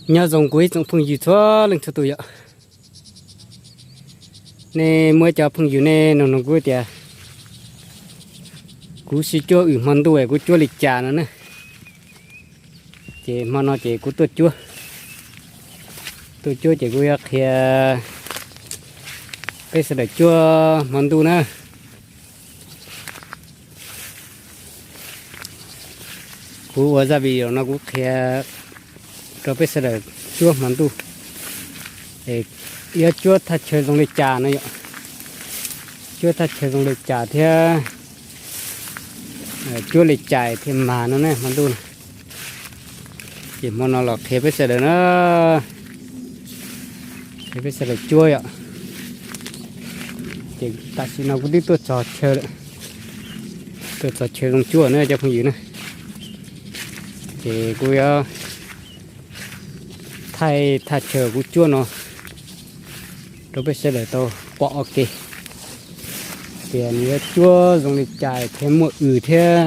Nyob zoo kuv ib tsoom phooj ywg txhua leej txhua tus yom. Nej muaj ib cov phooj ywg nej nug nug kuv tias kuv sib cuab wm hmo ntuj kuv cuab li cas no na. Ces hmo no ces kuv tuaj cuab, tuaj cuab ces kuv yuav qhia peb sawv daws cuab hmo ntuj na. Kuv ua zaj video no kuv qhia rau peb sawv daws cuab hmo ntuj, yuav cuab thaj chaw zoo li cas no yom, cuab thaj chaw zoo li cas thiab cuab li cas thiaj mag no ne hmo ntuj na. Ces hmo no los qhia peb sawv daws na, qhia peb sawv daws cuab yom. Ces tam sim no kuv twb tuaj txog chaw lawm, tuaj txog chaw zoo cuab na cov phooj ywg na. Ces kuv yuav thaij thaj chaw kuv cuab no rau peb sawv daws tau pom ua ke, tias nws yuav cuab zoo li cas thiaj muaj wm thiab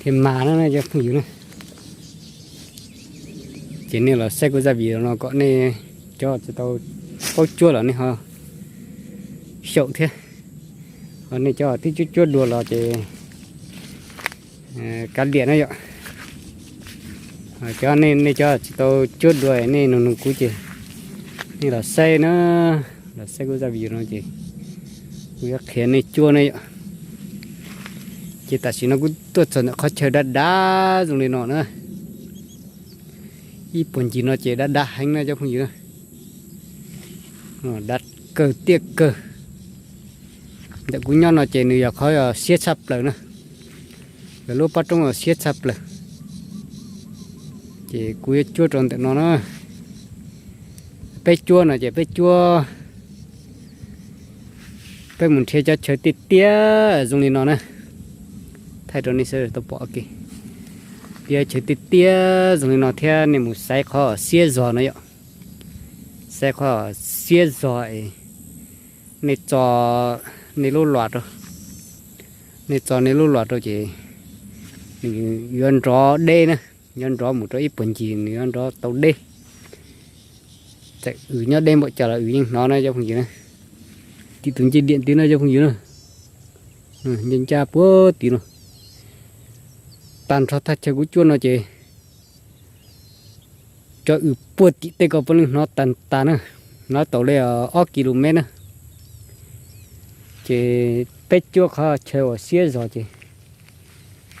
thiaj mag no cov phooj ywg na. Ces nej los saib kuv zaj video no kom nej cov tsis tau paub cuab los nej ho xyaum thiab, ho nej cov twb cuab cuab dua los ces kav liam na yom. Cov nej cov tsis tau cuab dua nej nug nug kuv ces nej los saib na, los saib kuv zaj video no ces kuv yuav qhia nej cuab na yom. Ces tam sim no kuv tuaj txog ntawm qhov chaw dav dav zoo li no na. Ib puag ncig no ces dav dav heev na cov phooj ywg na, dav kawg tiaj kawg. Ntawm kuv nyob no ces nws yog qhov siab tshaj plaws na, yog lub pob roob siab tshaj plaws. Ces kuv yuav cuab rau ntawm no na. Peb cuab no ces peb cuab, peb mus nrhiav cov chaw tiaj tiaj zoo li no na, thaij rau nej sawv daws tau pom ua ke. Peb chaw tiaj tiaj zoo li no thiab nej mus xaiv qhov siab zog no yom, xaiv qhov siab zog es nej txo nej lub luas rau, nej txo nej lub luas rau ces nws yuav nrov deb na, yuav nrov mus rau ib puag ncig nws yuav nrov tau deb. Txawm wm nyob deb npaum cas los wm yeej hnov na cov phooj ywg na. Tim tus ncej diam tid no cov phooj ywg na, nce ncaj puag tim no. Tag nrho thaj chaw kuv cuab no ces cov wm puag tim tej ko puav leej hnov tag tas na, hnov tau li ob kis lus mev na. Ces peb cuab qhov chaw uas siab zog ces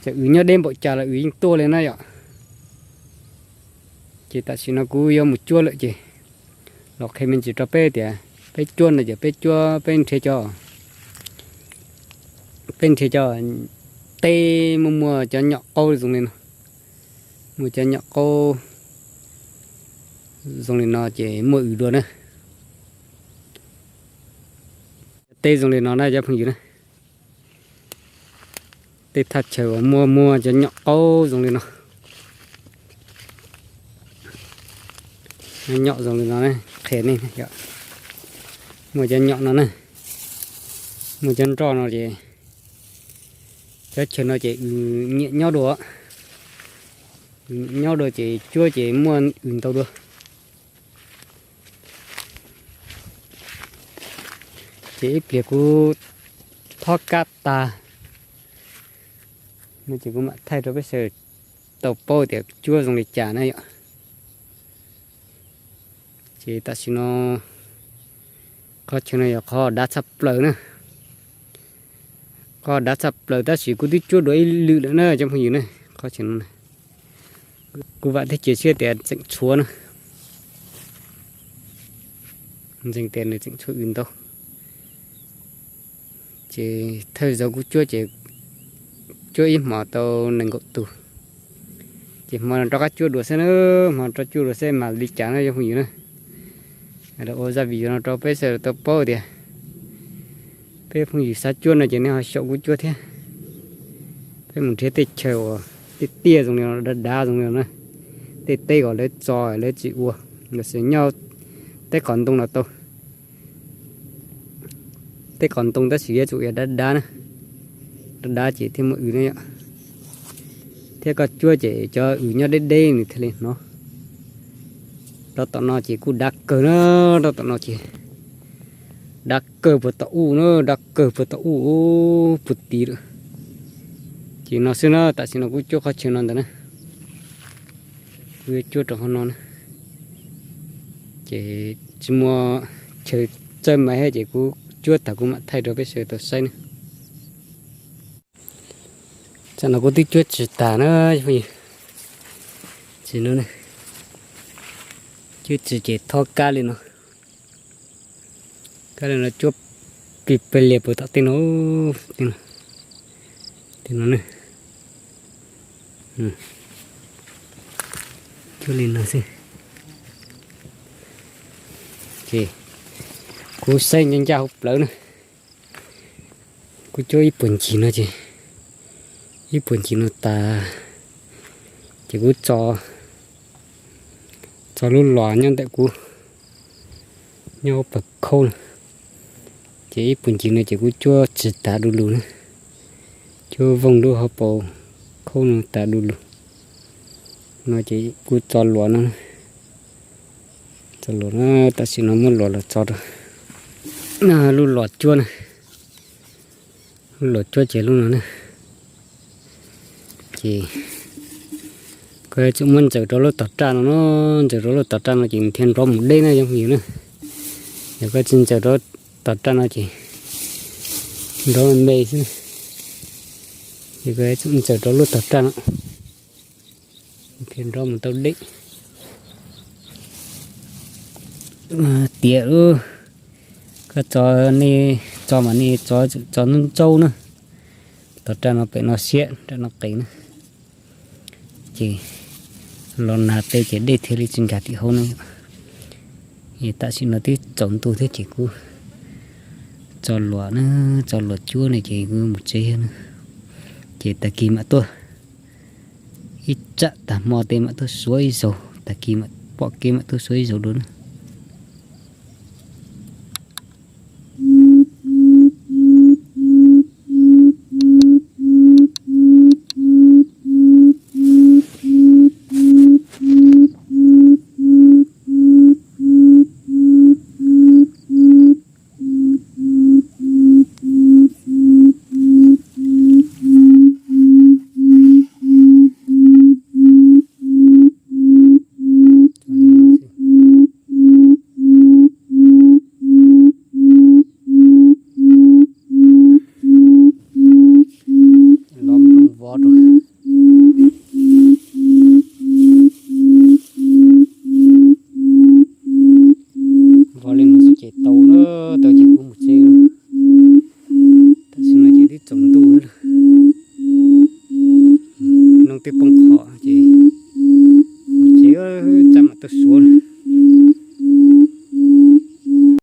txawm wm nyob deb npaum cas los wm yeej tuaj li na yom. Ces tam sim no kuv yuav mus cuab lawm ces los qhia me ntsis rau peb tias peb cuab no ces peb cuab peb nrhiav cov, peb nrhiav cov teb muaj muaj cov nyom qaub zoo li no, muaj cov nyom qaub zoo li no ces muaj wm dua na. Teb zoo li no na cov phooj ywg na. Tej thaj chaw uas muaj muaj cov nyom qaub zoo li no, nyom zoo li no, qhia nej, muaj cov nyom no na, muaj cov nroj no ces cov chaw no ces wm nyiam nyob dua, wm nyiam nyob dua ces cuab ces muaj wm ntau dua. Ces ib pliag kuv thob kab tag no ces kuv mam thaij rau peb sawv daws tau paub tias cuab zoo li cas na yom. Ces tam sim no qhov chaw no yog qhov dav tshaj plaws na, qhov dav tshaj plaws tab sis kuv twb cuab dua ib lwm lawm na cov phooj ywg na. Qhov chaw no kuv vam thiab cia siab tias tseem tshuav na, ntseeg tias nws tseem tshuav wm ntau. Ces thawj zaug kuv cuab ces cuab ib hmos tau nees nkaum tus. Ces hmo no rov qab cuab dua xwb na, hmo no rov cuab dua xwb mas li cas na cov phooj ywg na. Ua zaj video no rau peb sawv daws tau paub tias peb phooj ywg xav cuab no ces nej ho xyaum kuv cuab thiab. Peb mus nrhiav tej chaw uas tiaj tiaj zoo li no, dav dav zoo li no na. Tej teb uas lawv txo lawv tsis ua, los sis nyob teb qos ntoo los tau, teb qos ntoo tab sis yuav tsum yog dav dav na, dav dav ces thiaj muaj wm na yom. Thiab koj cuab ces cov wm nyob deb deb nws thiaj li hnov. Rau tom no ces kuj dab kawg na, rau tom no ces dab kawg puag tom ub na, dab kawg puag tom ub puag tid lawm. Ces no xwb na, tam sim no kuv cuab qhov chaw no ntawd na, kuv yuav cuab rau qhov no na. Ces tsis muaj chaw txawb maiv thiab ces kuv cuab tas kuv mam thaij rau peb sawv daws tau saib na. Tam no kuv twb cuab tsis tas na, tsis no, cuab tsis ces thob kab li no, kab li no cuab plig pawg lias puag tom tej no, tej no, cuab li no xwb. Ces kuv saib ncaj ncaj hauv plawv na, kuv cuab ib puag ncig no ces, ib puag ncig no tas ces kuv txo lub los nyob ntawm kuv, nyob hauv paus khaub na, ces ib puag ncig no ces kuv cuab tsis tas du lug na, cuab voog lub hauv paus khaub no tas du lug no ces kuv txo luas no, txo luas no, tam sim no muab luas los txo rau lub los cuab na, lub los cuab ces lub no na. Ces koj tseem muab ntsaws rau lub tom raj no no, ntsaws rau lub tom raj no ces nws thiaj nrov mus deb na cov phooj ywg na. Yog koj tsis ntsaws rau tom raj no ces nrov me xwb. Ces koj tseem ntsaws rau lub tom raj no thiaj nrov mus tau deb. Tias koj txo, nej txo mas nej txo ntxaub ntxaub na, tom raj no pem no siab raj no qis na, ces los nag tej ces dej thiaj li tsis nkag tim hauv na. Tam sim no twb tsaus ntuj thiab ces kuv txo luas na, txo luas cuab ne ces kuv mus tsev na. Ces tag kis mam tuaj, ib tsam tag hmo tej mam tuaj suav ib zaug, tag kis mam pom kev mam tuaj suav ib zaug dua na.